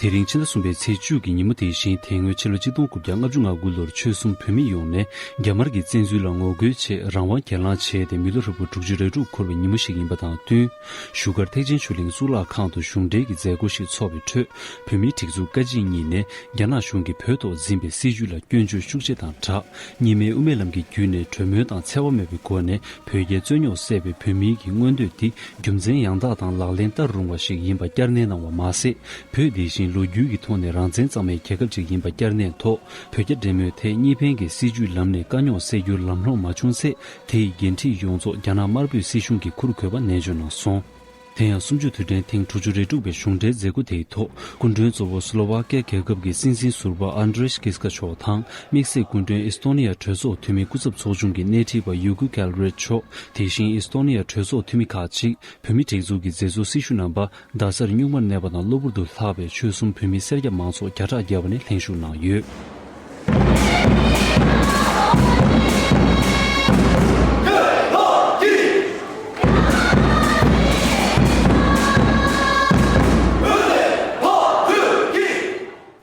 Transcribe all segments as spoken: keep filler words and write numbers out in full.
དེ་རིང་ཕྱི་ཟླ་གསུམ་པའི་ཚེས་བཅུ་གི་ཉིན་མོ་དེ་བཞིན་དེ་སྔོན་ཕྱི་ལོ་ཆིག་སྟོང་དགུ་བརྒྱ་ལྔ་བཅུ་ང་དགུ་ལོར་ཆོལ་གསུམ་བོད་མི་ཡོངས་ནས་རྒྱ་དམར་གྱི་བཙན་འཛུལ་ལ་ངོ་རྒོལ་ཆེད་རང་དབང་གྱེན་ལངས་བྱས་ཏེ་མི་ལོ་ཧྲིལ་པོ་དྲུག་ཅུ་རེ་དྲུག་འཁོར་བའི་ཉིན་མོ་ཞིག་ཡིན་པ་དང་བསྟུན། བཞུགས་སྒར་ཐེག་ཆེན་ཆོས་གླིང་གཙུག་ལག་ཁང་དུ་གཞུང་འབྲེལ་གྱི་མཛད་སྒོ་ཞིག་འཚོགས་པའི་ཁྲོད། བོད་མིའི་སྒྲིག་འཛུགས་བཀའ་སྤྱི་གཉིས་ནས་རྒྱ་ནག་གཞུང་གིས་བོད་ཐོག་འཛིན་པའི་སྲིད་བྱུས་ལ་སྐྱོན་བརྗོད་ཤུགས་ཆེ་དང་སྦྲགས། གཉིས་སྨན་དབུ་མའི་ལམ་གྱི་བརྒྱུད་ནས་གྲོས་མོལ་དང་འཚེ་བ་མེད་པའི་སྒོ་ནས་བོད་རྒྱའི་རྩོད་རྙོག་སེལ་བའི་བོད་མིའི་གི་མངོན་འདོད་འདི་རྒྱུ་མཚན་ཡང་དག་དང་ལག་ལེན་བསྟར་རུང་བ་ཞིག་ཡིན་པ་བསྐྱར་ནན་གནང་བ་མ་ཟད། བོད་འདི་བཞིན་ལོ་རྒྱུས་ཀྱི་ཐོག་ནས་རང་བཙན་གཙང་མའི་རྒྱལ་ཁབ་ཅིག་ཡིན་པ་བསྐྱར་ནན་ཐོག་བོད་རྒྱ་འབྲེལ་མོལ་ཐད་གཉིས་ཕན་གྱི་སྲིད་བྱུས་ལམ་ནས་དཀའ་རྙོག་སེལ་རྒྱུར་ལམ་ལྷོང་མ་བྱུང་ཚེ། དེ་ཡི་འགན་འཁྲི་ཡོངས་རྫོགས་རྒྱ་ནག་དམར་པོའི་སྲིད་གཞུང་གིས་འཁུར་དགོས་པ་ནན་བརྗོད་གནང་སོང་། དེ་ཡང་གསུམ་བཅུ་དུས་དྲན་ཐེངས་དྲུག་ཅུ་རེ་དྲུག་པའི་གཞུང་འབྲེལ་མཛད་སྒོ་དེའི་ཐོག་སྐུ་མགྲོན་གཙོ་བོ་སི་ལོ་ཝཱ་ཀི་ཡ་རྒྱལ་ཁབ་ཀྱི་སྲིད་འཛིན་ཟུར་པ་ཨན་ཌྲེ་ཤི་ཀིས་ཀ་མཆོག་དང་དམིགས་བསལ་སྐུ་མགྲོན་ཨི་སི་ཏོ་ནི་ཡ་གྲོས་ཚོགས་འཐུས་མི་སྐུ་ཚབ་ཚོགས་ཆུང་གི་སྣེ་ཁྲིད་པ་ཡུ་གུ་ཀལ་རེད་མཆོག་དེ་བཞིན་ཨི་སི་ཏོ་ནི་ཡ་གྲོས་ཚོགས་འཐུས་མི་ཁག་ཅིག་བོད་མིའི་སྒྲིག་འཛུགས་ཀྱི་མཛད་གཙོ་སྲི་ཞུ་རྣམ་པ། རྡ་སར་གཉུག་མར་གནས་པ་དང་གློ་བུར་དུ་ལྷག་པའི་ཆོལ་གསུམ་བོད་མི་སེར་སྐྱ་མང་ཚོགས་བརྒྱ་ཕྲག་བརྒྱ་པ་ནས་ལྷན་ཞུགས་གནང་ཡོད།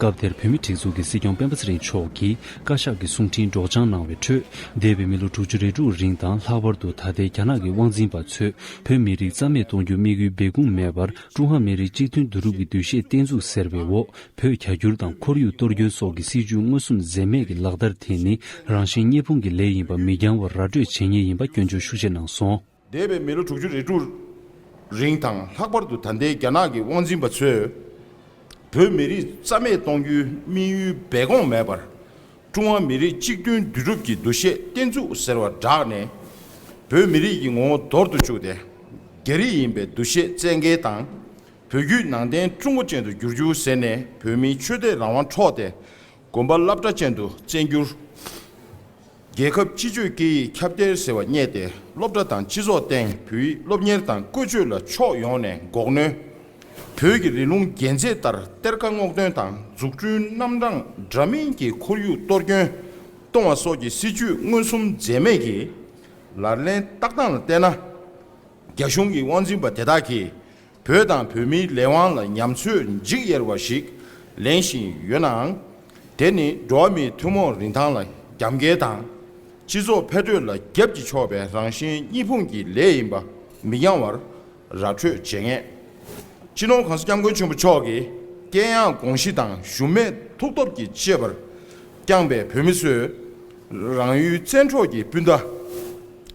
སྐབས་དེར་བོད་མིའི་སྒྲིག་འཛུགས་ཀྱི་སྲིད་སྐྱོང་སྤེན་པ་ཚེ་རིང་མཆོག་གིས་བཀའ་ཤག་གི་གསུང་འཕྲིན་སྒྲོག་སྦྱང་གནང་བའི་ཁྲོད། འདས་པའི་མི་ལོ་དྲུག་ཅུ་རེ་དྲུག་རིང་དང་ལྷག་པར་དུ་ད་ལྟའི་རྒྱ་ནག་གི་དབང་འཛིན་པ་ཚོས་བོད་མི་རིགས་རྩ་མེད་གཏོང་རྒྱུ་དམིགས་ཡུལ་སྦས་སྐུང་མེད་པར། ཀྲུང་ཧྭ་མི་རིགས་གཅིག་མཐུན་བསྡུ་རུབ་ཀྱི་འདུ་ཤེས་བརྟན་ཚུགས་ཟེར་བའི་འོག་བོད་རྒྱ་བསྒྱུར་དང་ཁོར་ཡུག་གཏོར་སྐྱོན་སོགས་ཀྱི་སྲིད་བྱུས་མངོན་སུམ་འཛེམས་མེད་ཀྱི་ལག་བསྟར་དེ་ནི་རང་གཞན་གཉིས་ཕུང་གི་ལས་ཡིན་པ་མི་འགྱངས་བར་ར་སྤྲོད་བྱེད་ངེས་ཡིན་པ་སྐྱོན་བརྗོད་ཤུགས་ཆེ་གནང་སོང་། འདས་པའི་མི་ལོ་དྲུག་ཅུ་རེ་དྲུག་རིང་དང་ལྷག་པར་དུ་ད་ལྟའི་རྒྱ་ནག་གི་དབང་འཛིན་པ་ཚོས་བོད་མི་རིགས་རྩ་མེད་གཏོང་རྒྱུའི་དམིགས་ཡུལ་སྦས་སྐུང་མེད་པར། ཀྲུང་ཧྭ་མི་རིགས་གཅིག་མཐུན་འདུས་གྲུབ་ཀྱི་འདུ་ཤེས་བརྟན་ཚུགས་ཟེར་བ་བསྒྲགས་ནས། བོད་མི་རིགས་ཀྱི་ངོ་བོ་འདོར་དུ་བཅུག་སྟེ། རྒྱ་རིགས་ཡིན་པའི་འདུ་ཤེས་བཙན་འགེལ་དང་། བོད་བརྒྱུད་ནང་བསྟན་ཀྲུང་གོ་ཅན་དུ་བསྒྱུར་རྒྱུ་ཟེར་ནས་བོད་མིའི་ཆོས་དད་རང་དབང་འཕྲོག་སྟེ། དགོན་པ་སློབ་གྲྭ་ཅན་དུ་བཙན་བསྒྱུར། རྒྱལ་ཁབ་སྤྱི་སྤྱོད་སྐད་ཡིག་ཁྱབ་གདལ་ཟེར་བ་བསྙད་དེ། སློབ་གྲྭ་དང་སྤྱི་ཚོགས་སྟེང་བོད་ཡིག་སློབ་གཉེར་དང་བཀོལ་སྤྱོད་ལ་ཕྱོགས་ཡོངས་ནས་འགོག་གནོན། བོད་ཀྱི་རིང་ལུགས་རྒྱན་ཆས་ལྟར་གཏེར་ཁ་སྔོག་འདོན་དང་འཛུགས་སྐྲུན་རྣམ་གྲངས་འདྲ་མིན་གྱི་ཁོར་ཡུག་གཏོར་སྐྱོན་གཏོང་བ་སོགས་ཀྱི་སྲིད་བྱུས་མངོན་སུམ་འཛེམས་མེད་ཀྱིས་ལག་ལེན་བསྟར་སྟངས་ལ་བལྟས་ན། རྒྱ་གཞུང་གི་དབང་འཛིན་པ་དེ་དག་གིས་བོད་དང་བོད་མིའི་ལས་དབང་ལ་ཉམས་ཚོད་འཇིགས་ཡེར་བ་ཞིག་ལེན་བཞིན་ཡོད་ནའང་། དེ་ནི་འགྲོ་བ་མིའི་ཐུན་མོང་རིན་ཐང་ལ་རྒྱབ་འགལ་དང་། སྤྱི་ཚོགས་འཕེལ་འགྲོས་ལ་རྒྱབ་ཀྱིས་ཕྱོགས་པའི་རང་གཞན་གཉིས་ཕུང་གི་ལས་ཡིན་པ་མི་འགྱངས་བར་ར་སྤྲོད་བྱེད་ངེས། སྤྱི་ནོར་༸གོང་ས་༸སྐྱབས་མགོན་ཆེན་པོ་མཆོག་གིས་དཀྱེལ་ཡངས་དགོངས་གཞི་དང་ཞུམ་མེད་ཐུགས་སྟོབས་ཀྱི་བཅས་པར་བསྐྱངས་པའི་བོད་མི་ཚོས་རང་ཡུལ་བཙན་འཕྲོག་གི་སྤུན་ཟླ་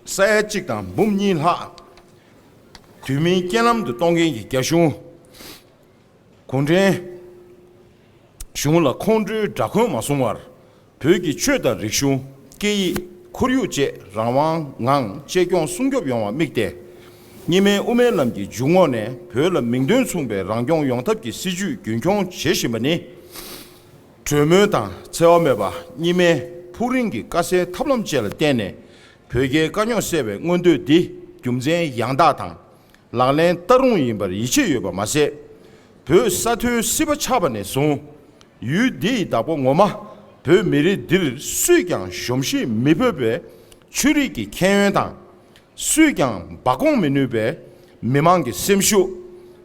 ས་ཡ་གཅིག་དང་འབུམ་གཉིས་ལྷག་དུས་མིན་རྐྱེན་ལམ་དུ་གཏོང་མཁན་གྱི་རྒྱ་གཞུང་། གུང་ཁྲན་གཞུང་ལ་ཁོང་ཁྲོའི་དགྲ་འཁོན་མ་བཟུང་བར། བོད་ཀྱི་ཆོས་དང་རིག་གཞུང་། སྐད་ཡིག་ཁོར་ཡུག་བཅས་རང་དབང་ངང་གཅེས་སྐྱོང་སྲུང་སྐྱོབ་ཡོང་བར་དམིགས་ཏེ། གཉིས་སྨན་དབུ་མའི་ལམ་གྱི་འཇུག་ངོགས་ནས་བོད་ལ་མིང་དོན་མཚུངས་པའི་རང་སྐྱོང་ཡོང་ཐབས་ཀྱི་སྲིད་བྱུས་རྒྱུན་འཁྱོངས་བྱེད་བཞིན་པ་ནི། གྲོས་མོལ་དང་འཚེ་བ་མེད་པ་གཉིས་སྨན་ཕུགས་རིང་གི་དཀའ་སེལ་ཐབས་ལམ་བཅས་ལ་བརྟེན་ནས། བོད་རྒྱའི་དཀའ་རྙོག་སེལ་བའི་མངོན་འདོད་འདི་རྒྱུ་མཚན་ཡང་དག་དང་། ལག་ལེན་བསྟར་རུང་ཡིན་པར་ཡིད་ཆེས་ཡོད་པ་མ་ཟད། བོད་ས་མཐོའི་སྲིད་པ་ཆགས་པ་ནས་བཟུང་། ཡུལ་འདི་ཡི་བདག་པོ་ངོ་མ་བོད་མི་རིགས་འདིར་སུས་ཀྱང་གཞོམ་གཞིག་མི་ཕོད་པའི་ཆོས་རིག་གི་ཁྱད་ཡོན་དང་། སུས་ཀྱང་འབག་འོང་མི་ནུས་པའི་མི་མང་གི་སེམས་ཤུགས།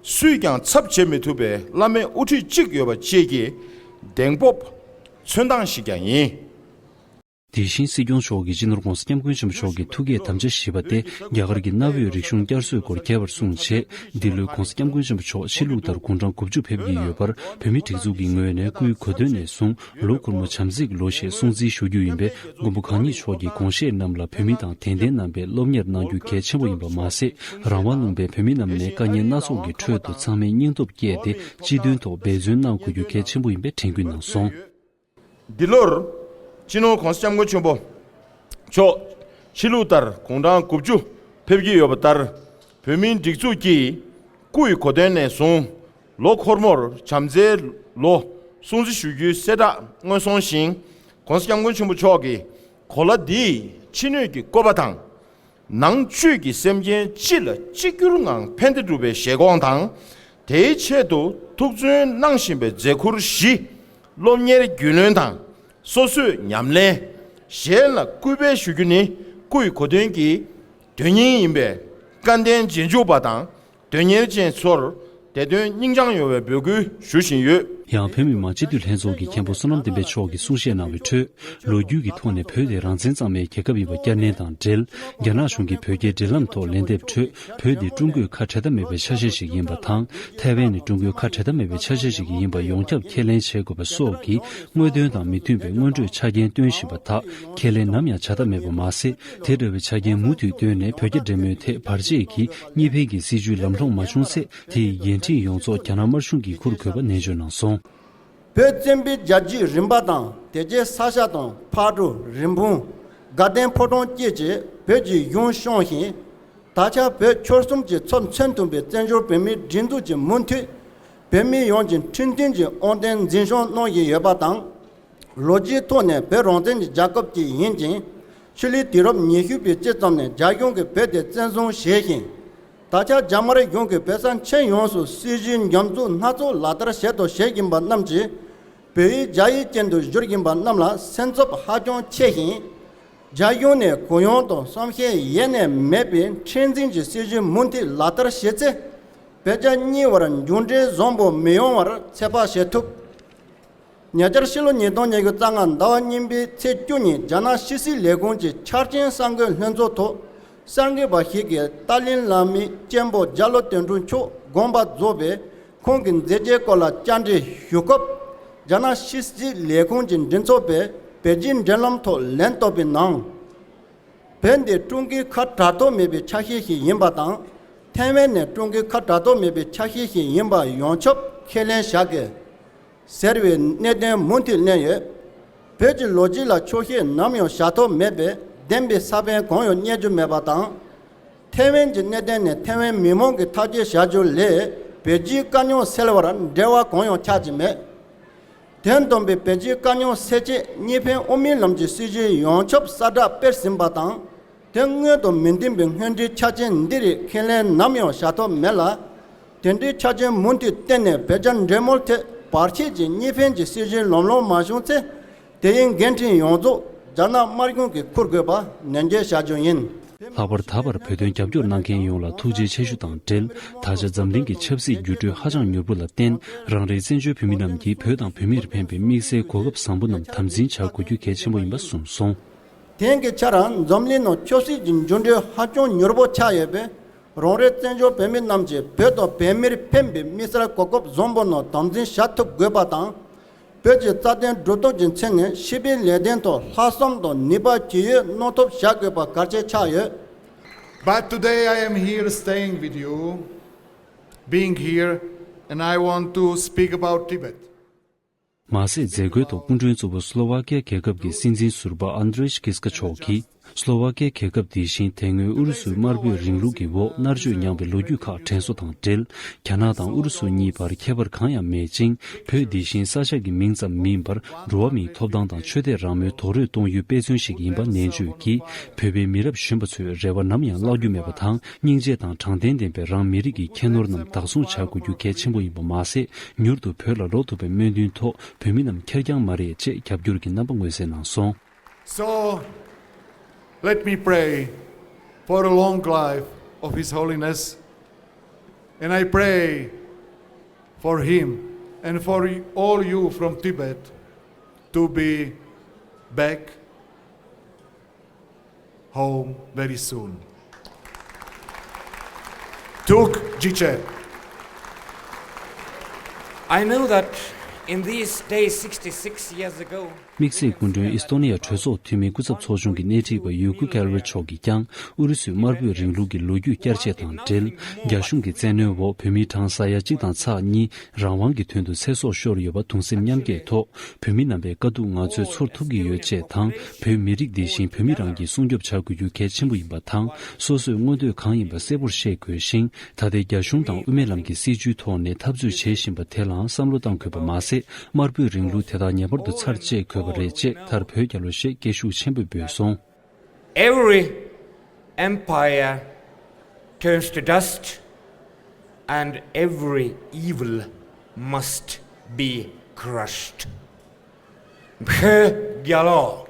སུས་ཀྱང་ཚབ་བྱེད་མི་ཐུབ་པའི་བླ་མའི་དབུ་ཁྲིད་ཅིག་ཡོད་པ་བཅས་ཀྱི་གདེང་སྤོབས་མཚོན་སྟངས་ཤིག་ཀྱང་ཡིན། དེ་བཞིན་སྲིད་སྐྱོང་མཆོག་གིས་སྤྱི་ནོར་༸གོང་ས་༸སྐྱབས་མགོན་ཆེན་པོ་མཆོག་གི་ཐུགས་བསྐྱེད་དམ་བཅའ་བཞི་པ་སྟེ་རྒྱ་གར་གྱི་གནའ་བོའི་རིག་གཞུང་བསྐྱར་གསོའི་སྐོར་རྒྱས་པར་གསུངས་རྗེས། འདི་ལོའི་༸གོང་ས་༸སྐྱབས་མགོན་ཆེན་པོ་མཆོག་ཕྱི་ལུགས་ལྟར་དགུང་གྲངས་དགུ་བཅུ་ཕེབས་ཀྱི་ཡོད་པར། བོད་མིའི་སྒྲིག་འཛུགས་ཀྱི་ངོས་ནས་སྐུའི་གོ་སྟོན་ནས་བཟུང་ལོ་འཁོར་མོ་བྱམས་བརྩེ་གི་ལོ་ཞེས་སྲུང་བརྩི་ཞུ་རྒྱུ་ཡིན་པས། མགོན་པོ་གང་ཉིད་མཆོག་གི་དགོངས་བཞེད་རྣམས་ལ་བོད་མི་དང་དད་ལྡན་རྣམ་པས་སློབ་གཉེར་གནང་རྒྱུ་གལ་ཆེན་པོ་ཡིན་པ་མ་ཟད། རང་དབང་ལུང་པའི་བོད་མི་རྣམས་ནས་དཀའ་ངལ་སྣ་ཚོགས་ཀྱི་ཁྲོད་དུ་ཚང་མས་སྙིང་སྟོབས་བསྐྱེད་དེ་སྤྱི་དོན་ཐོག་འབད་བརྩོན་གནང་དགོས་རྒྱུ་གལ་ཆེན་པོ་ཡིན་པའི་དྲན་སྐུལ་གནང་སོང་། འདི་ལོར་སྤྱི་ནོར་༸གོང་ས་༸སྐྱབས་མགོན་ཆེན་པོ་མཆོག་ཕྱི་ལུགས་ལྟར་དགུང་གྲངས་དགུ་བཅུ་ཕེབས་ཀྱི་ཡོད་པ་ལྟར། བོད་མིའི་སྒྲིག་འཛུགས་ཀྱིས་སྐུ་ཡི་གོ་སྟོན་ནས་བཟུང་ལོ་འཁོར་མོར་བྱམས་བརྩེའི་ལོ་སྲུང་བརྩི་ཞུ་རྒྱུའི་གསལ་བསྒྲགས་སྔོན་སོང་ཞིང་། ༸གོང་ས་༸སྐྱབས་མགོན་ཆེན་པོ་མཆོག་གིས་གོ་ལ་འདིས་ཕྱི་སྣོད་ཀྱི་བཀོད་པ་དང་། ནང་བཅུད་ཀྱི་སེམས་ཅན་སྤྱི་ལ་གཅིག་གྱུར་ངང་ཕན་བདེ་སྒྲུབ་པའི་བཞེད་དགོངས་དང་། དེའི་ཆེད་དུ་ཐུགས་བརྩོན་གནང་བཞིན་པའི་མཛད་ཁུར་བཞི། སློབ་གཉེར་རྒྱུས་ལོན་དང་། སོ་སོས་ཉམས་ལེན། གཞན་ལ་སྐུལ་སྤེལ་ཞུ་རྒྱུ་ནི་སྐུ་ཡི་གོ་སྟོན་གྱི་དོན་སྙིང་ཡིན་པས། སྐལ་ལྡན་རྗེས་འཇུག་པ་དང་དོན་གཉེར་ཅན་ཚོར་དེ་དོན་སྙིང་བཅངས་ཡོང་བའི་འབོད་སྐུལ་ཞུ་བཞིན་ཡོད། ཡང་བོད་མི་མང་སྤྱི་འཐུས་ལྷན་ཚོགས་ཀྱི་མཁན་པོ་བསོད་ནམས་བསྟན་འཕེལ་མཆོག་གིས་གསུང་བཤད་གནང་བའི་ཁྲོད། ལོ་རྒྱུས་ཀྱི་ཐོག་ནས་བོད་དེ་རང་བཙན་གཙང་མའི་རྒྱལ་ཁབ་ཡིན་པ་བསྐྱར་ནན་དང་འབྲེལ། རྒྱ་ནག་གཞུང་གིས་བོད་རྒྱའི་འབྲེལ་ལམ་ཐོག་ལན་འདེབས་ཁྲོད། བོད་དེ་ཀྲུང་གོས་ཁ་བྲལ་ཐབས་མེད་པའི་ཆ་ཤས་ཤིག་ཡིན་པ་དང་། ཐའེ་ཝན་ནི་ཀྲུང་གོའི་ཁ་བྲལ་ཐབས་མེད་པའི་ཆ་ཤས་ཤིག་ཡིན་པ་ཡོངས་ཁྱབ་ཁས་ལེན་བྱེད་དགོས་པ་སོགས་ཀྱི་དངོས་དོན་དང་མི་མཐུན་པའི་སྔོན་འགྲོའི་ཆ་རྐྱེན་བཏོན་བཞིན་པ་དག་ཁས་ལེན་ནམ་ཡང་བྱ་ཐབས་མེད་པ་མ་ཟད། དེ་འདྲ་བའི་ཆ་རྐྱེན་མུ་མཐུད་བཏོན་ནས་བོད་རྒྱ་འབྲེལ་མོལ་ཐད་བར་ཆད་ཀྱིས་གཉིས་ཕན་གྱི་སྲིད་བྱུས་ལམ་ལྷོང་མ་བྱུང་ཚེ། དེའི་འགན་འཁྲི་ཡོངས་རྫོགས་རྒྱ་ནག་དམར་གཞུང་གིས་འཁུར་དགོས་པ་ནན་བརྗོད་གནང་སོང་། བོད་བཙན་པོའི་རྒྱལ་རྒྱུད་རིམ་པ་དང་དེ་རྗེས་ས་སྐྱ་དང་ཕག་གྲུ། རིན་སྤུངས། དགའ་ལྡན་ཕོ་བྲང་བཅས་ཀྱིས་བོད་ཀྱི་གཞུང་སྐྱོང་ཞིང་། ད་ཆ་བོད་ཆོལ་གསུམ་གྱི་ཚོགས་མཚོན་ཐུབ་པའི་བཙན་བྱོལ་བོད་མིའི་སྒྲིག་འཛུགས་ཀྱི་མུ་མཐུད་བོད་མི་ཡོངས་ཀྱི་ཁྲིམས་མཐུན་གྱི་དབང་དོན་འཛིན་སྐྱོང་གནང་བཞིན་ཡོད་པ་དང་། ལོ་རྒྱུས་ཐོག་ནས་བོད་རང་བཙན་གྱི་རྒྱལ་ཁབ་ཅིག་ཡིན་ཅིང་། ཆོས་ལུགས་དུས་རབས་ཉི་ཤུ་པའི་དཀྱིལ་ཙམ་ནས་རྒྱ་གཞུང་གིས་བོད་དེ་བཙན་བཟུང་བྱས་ཤིང་། ད་ཆ་རྒྱ་དམར་གཞུང་གིས་བོད་ས་ཁྱོན་ཡོངས་སུ་སྲིད་བྱུས་འཇམ་འཛུགས་སྣ་ཚོགས་ལག་བསྟར་བྱས་དང་བྱེད་བཞིན་པ་རྣམས་ཀྱིས། བོད་ཡིག་རྒྱ་ཡིག་ཅན་དུ་བསྒྱུར་བཞིན་པ་རྣམས་ལ་སེམས་འཚབ་ཧ་ཅང་ཆེ་ཞིང་། རྒྱ་གཞུང་ནས་གུ་ཡངས་དང་བསམ་ཤེས་ཡེ་ནས་མེད་པའི་མཁྲེགས་འཛིན་གྱི་སྲིད་བྱུས་མུ་མཐུད་ལག་བསྟར་བྱས་ཚེ། བོད་རྒྱ་གཉིས་བར་མཇུག་འབྲས་བཟང་པོ་མི་ཡོང་བར་ཚོད་དཔག་བྱེད་ཐུབ། ཉེ་ཆར་ཕྱི་ལོ་ཉིས་སྟོང་ཉི་ཤུ་རྩ་ལྔ་ཟླ་བ་གཉིས་པའི་ཚེས་བཅུ་ཉིན་རྒྱ་ནག་ཕྱི་སྲིད་ལས་ཁུངས་ཀྱི་འཆར་ཅན་གསར་འགོད་ལྷན་ཚོགས་ཐོག་གསར་འགོད་པ་ཞིག་གིས་ཏཱ་ལའི་བླ་མའི་གཅེན་པོ་རྒྱ་ལོ་དོན་གྲུབ་མཆོག་དགོངས་པ་རྫོགས་པའི་ཁོང་གི་མཛད་རྗེས་སྐོར་ལ་བཅར་འདྲི་ཞུ་སྐབས། རྒྱ་ནག་ཕྱི་སྲིད་ལས་ཁུངས་ཀྱི་མགྲིན་ཚབ་པས་བོད་རྒྱའི་འབྲེལ་ལམ་ཐོག་ལན་བཏབ་པའི་ནང་། བོད་འདི་ཀྲུང་གོའི་ཁ་བྲལ་ཐབས་མེད་པའི་ཆ་ཤས་ཤིག་ཡིན་པ་དང་། ཐའེ་ཝན་ནི་ཀྲུང་གོའི་ཁ་བྲལ་ཐབས་མེད་པའི་ཆ་ཤས་ཤིག་ཡིན་པ་ཡོངས་ཁྱབ་ཁས་ལེན་བྱ་དགོས། ཟེར་བའི་གནད་དོན་མུ་མཐུད་གནས་ཡོད། བོད་ཀྱི་ལོ་རྒྱུས་ལ་འཁྱོག་བཤད་ནམ་ཡང་བྱ་ཐབས་མེད་པས་བདེན་པའི་ས་བོན་གང་ཡང་རྙེད་རྒྱུ་མེད་པ་དང་། ཐའེ་ཝན་གྱི་གནད་དོན་ནི་ཐའེ་ཝན་མི་མང་གིས་ཐག་གཅོད་བྱ་རྒྱུ་ལས་བོད་རྒྱའི་དཀའ་རྙོག་སེལ་བར་འབྲེལ་བ་གང་ཡང་ཆགས་ཀྱི་མེད། དོན་དམ་པའི་བོད་རྒྱའི་དཀའ་རྙོག་སེལ་ཆེད་གཉིས་ཕན་དབུ་མའི་ལམ་གྱི་སྲིད་བྱུས་ཡོངས་ཁྱབ་གསལ་བསྒྲགས་སྤེལ་ཟིན་པ་དང་། དེ་སྔོན་དང་མི་མཐུན་པའི་སྔོན་འགྲོའི་ཆ་རྐྱེན་འདི་རིགས་ཁས་ལེན་ནམ་ཡང་བྱ་ཐབས་མེད་ལ། དེ་འདྲའི་ཆ་རྐྱེན་མུ་མཐུད་བསྟན་ནས་བོད་རྒྱ་འབྲེལ་མོལ་ཐད་བར་ཆད་ཀྱི་གཉིས་ཕན་གྱི་སྲིད་བྱུས་ལམ་ལྷོང་མ་བྱུང་ཚེ། དེ་ཡི་འགན་འཁྲི་ཡོངས་རྫོགས་རྒྱ་ནག་དམར་གཞུང་གིས་འཁུར་དགོས་པ་ནན་བརྗོད་བྱ་རྒྱུ་ཡིན། ལྷག་པར་ད་བར་བོད་དོན་རྒྱབ་སྐྱོར་གནང་མཁན་ཡོངས་ལ་ཐུགས་རྗེ་ཆེ་ཞུ་དང་འབྲེལ། ད་ཆ་འཛམ་གླིང་གི་ཆབ་སྲིད་འགྱུར་འགྲོས་ཧ་ཅང་མྱུར་པོ་ལ་བརྟེན། རང་རེའི་བཙན་བྱོལ་བོད་མི་རྣམས་ཀྱིས་བོད་དང་བོད་མིར་ཕན་པའི་དམིགས་བསལ་གོ་སྐབས་བཟང་པོ་རྣམས་དམ་འཛིན་བྱ་དགོས་རྒྱུ་གལ་ཆེན་པོ་ཡིན་པ་གསུངས་སོང་། དེང་གི་ཆར་འཛམ་གླིང་ནང་ཆབ་སྲིད་ཀྱི་འགྱུར་འགྲོས་ཧ་ཅང་མྱུར་པོ་ཆགས་ཡོད་པས། རང་རེའི་བཙན་བྱོལ་བོད་མི་རྣམས་ཀྱིས་བོད་དང་བོད་མིར་ཕན་པའི་དམིགས་བསལ་གོ་སྐབས་བཟང་པོ་རྣམས་དམ་འཛིན་བྱ་ཐུབ་དགོས་པ་དང་། བོད་ཀྱི་རྩ་དོན་སྒྲུབ་ཐབས་ཀྱི་ཆེད་ནས་ཕྱི་པའི་ལས་དོན་ཐོག་ལྷག་བསམ་དང་ནུས་པ་ཇི་ཡོད་གནང་ཐབས་བྱ་དགོས་པ་གལ་ཆེ་ཆགས་ཡོད། But today I am here staying with you, being here, and I want to speak about Tibet. མ་ཟད། མཛད་སྒོའི་ཐོག་སྐུ་མགྲོན་གཙོ་བོ་སི་ལོ་ཝཱ་ཀི་ཡ་རྒྱལ་ཁབ་ཀྱི་སྲིད་འཛིན་ཟུར་པ་ཨན་ཏྲེ་ཤི་ཀིས་ཀ་མཆོག་གིས། སི་ལོ་ཝཱ་ཀི་ཡ་རྒྱལ་ཁབ་དེ་བཞིན་དེ་སྔོན་ཨུ་རུ་སུའི་དམར་པོའི་རིང་ལུགས་ཀྱི་འོག་མནར་གཅོད་མྱངས་པའི་ལོ་རྒྱུས་ཁག་དྲན་གསོ་དང་འབྲེལ། རྒྱ་ནག་དང་ཨུ་རུ་སུ་གཉིས་བར་ཁྱད་པར་གང་ཡང་མེད་ཅིང་། བོད་དེ་བཞིན་ས་ཆ་གི་མིང་ཙམ་མིན་པར། འགྲོ་བ་མིའི་ཐོབ་ཐང་དང་ཆོས་དད་རང་མོས་རྡོག་རོལ་གཏོང་ཡུལ་དཔེ་མཚོན་ཞིག་ཡིན་པ་ནན་བརྗོད་ཀྱིས། བོད་པའི་མི་རབས་གཞོན་པ་ཚོས་རེ་བ་ནམ་ཡང་བརླག་རྒྱུ་མེད་པ་དང་། སྙིང་རྗེ་དང་དྲང་བདེན་ལྡན་པའི་རང་མི་རིགས་ཀྱི་ཁྱད་ནོར་རྣམས་བདག་བཟུང་བྱ་དགོས་རྒྱུ་གལ་ཆེན་པོ་ཡིན་པ་མ་ཟད། མྱུར་དུ་བོད་ལ་ལོག་ཐུབ་པའི་སྨོན་འདུན་ཐོག་བོད་མི་རྣམས་ཁེར་རྐྱང་མ་རེད་ཅེས་རྒྱབ་སྐྱོར་གྱི་རྣམ་པ་མངོན་གསལ་གནང་སོང་། So, let me pray for a long life of His Holiness, and I pray for him and for all you from Tibet to be back home very soon. ཐུགས་རྗེ་ཆེ། I know that in these days, sixty-six years ago, དམིགས་བསལ་སྐུ་མགྲོན་ཨི་སི་ཐོ་ནི་ཡ་གྲོས་ཚོགས་འཐུས་མི་སྐུ་ཚབ་ཚོགས་ཆུང་གི་སྣེ་ཁྲིད་པ་ཡུ་གུ་ཀེལ་རི་མཆོག་གིས་ཀྱང་ཨུ་རུ་སུའི་དམར་པོའི་རིང་ལུགས་ཀྱི་ལོ་རྒྱུས་བསྐྱར་བཅོས་དང་འབྲེལ། རྒྱ་གཞུང་གི་བཙན་གནོན་འོག་བོད་མི་གྲངས་ས་ཡ་གཅིག་དང་ཚེག་གཉིས་རང་དབང་གི་དོན་དུ་ཚེ་སྲོག་ཤོར་ཡོད་པ་གདུང་སེམས་མཉམ་སྐྱེད་ཐོག་བོད་མི་རྣམ་པའི་དཀའ་སྡུག་ང་ཚོས་ཚོར་ཐུབ་ཀྱི་ཡོད་ཅེས་དང་། བོད་མི་རིགས་འདི་བཞིན་བོད་མི་རང་གིས་སྲུང་སྐྱོབ་བྱ་དགོས་རྒྱུ་གལ་ཆེན་པོ་ཡིན་པ་དང་། སོ་སོའི་མངོན་འདོད་གང་ཡིན་པ་གསལ་པོར་ཤེས་དགོས་ཤིང་། ད་ལྟའི་རྒྱ་གཞུང་དང་དབུ་མའི་ལམ་གྱི་སྲིད་བྱུས་ཐོག་ནས་འཐབ་རྩོད་བྱེད་བཞིན་པ་དེ་ལའང་བསམ་བློ་གཏང་དགོས་པ་མ་ཟད། དམར་པོའི་རིང་ལུགས་དེ་དག་ངེས་པར་དུ་ཚར་བཅད་དགོས་པ་རེད་ཅེས་མཐར་བོད་རྒྱལ་ལོ་ཞེས་སྐད་ཤུགས་ཆེན་པོས་འབོད་སོང་། Every empire turns to dust, and every evil must be crushed. བོད་རྒྱལ་ལོ།